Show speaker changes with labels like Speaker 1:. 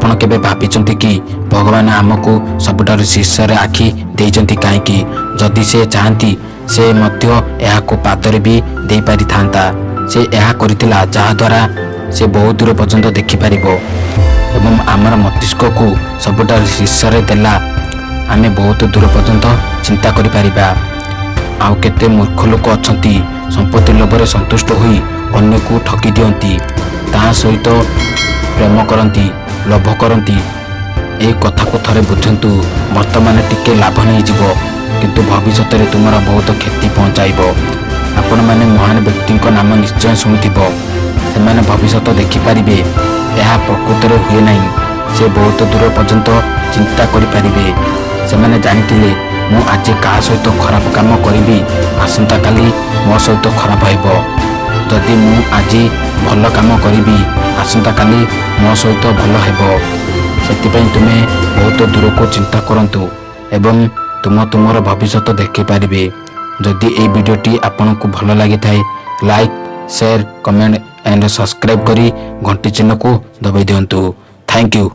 Speaker 1: ଆପଣ କେବେ ଭାବିଛନ୍ତି କି, ଭଗବାନ ଆମକୁ ସବୁଠାରୁ ଶୀର୍ଷରେ ଆଖି ଦେଇଛନ୍ତି କାହିଁକି? ଯଦି ସେ ଚାହାନ୍ତି, ସେ ମଧ୍ୟ ଏହାକୁ ପାଦରେ ବି ଦେଇପାରିଥାନ୍ତା। ସେ ଏହା କରିଥିଲା, ଯାହାଦ୍ୱାରା ସେ ବହୁତ ଦୂର ପର୍ଯ୍ୟନ୍ତ ଦେଖିପାରିବ ଏବଂ ଆମର ମସ୍ତିଷ୍କକୁ ସବୁଠାରୁ ଶୀର୍ଷରେ ଦେଲା, ଆମେ ବହୁତ ଦୂର ପର୍ଯ୍ୟନ୍ତ ଚିନ୍ତା କରିପାରିବା। ଆଉ କେତେ ମୂର୍ଖ ଲୋକ ଅଛନ୍ତି, ସମ୍ପତ୍ତି ଲୋଭରେ ସନ୍ତୁଷ୍ଟ ହୋଇ ଅନ୍ୟକୁ ଠକି ଦିଅନ୍ତି, ତା ସହିତ ପ୍ରେମ କରନ୍ତି, ଲୋଭ କରନ୍ତି। ଏହି କଥାକୁ ଥରେ ବୁଝନ୍ତୁ। ବର୍ତ୍ତମାନ ଟିକେ ଲାଭ ନେଇଯିବ, କିନ୍ତୁ ଭବିଷ୍ୟତରେ ତୁମର ବହୁତ କ୍ଷତି ପହଞ୍ଚାଇବ। ଆପଣମାନେ ମହାନ ବ୍ୟକ୍ତିଙ୍କ ନାମ ନିଶ୍ଚୟ ଶୁଣିଥିବ। ସେମାନେ ଭବିଷ୍ୟତ ଦେଖିପାରିବେ, ଏହା ପ୍ରକୃତରେ ହୁଏ ନାହିଁ। ସେ ବହୁତ ଦୂର ପର୍ଯ୍ୟନ୍ତ ଚିନ୍ତା କରିପାରିବେ। ସେମାନେ ଜାଣିଥିଲେ, ମୁଁ ଆଜି କାହା ସହିତ ଖରାପ କାମ କରିବି, ଆସନ୍ତାକାଲି ମୋ ସହିତ ଖରାପ ହେବ। ଯଦି ମୁଁ ଆଜି ଭଲ କାମ କରିବି, ଆସନ୍ତାକାଲି ମୋ ସହିତ ଭଲ ହେବ। ସେଥିପାଇଁ ତୁମେ ବହୁତ ଦୂରକୁ ଚିନ୍ତା କରନ୍ତୁ ଏବଂ ତୁମର ଭବିଷ୍ୟତ ଦେଖିପାରିବେ। ଯଦି ଏହି ଭିଡ଼ିଓଟି ଆପଣଙ୍କୁ ଭଲ ଲାଗିଥାଏ, like, share, comment and subscribe କରି ଘଣ୍ଟି ଚିହ୍ନକୁ ଦବାଇ ଦିଅନ୍ତୁ। Thank you.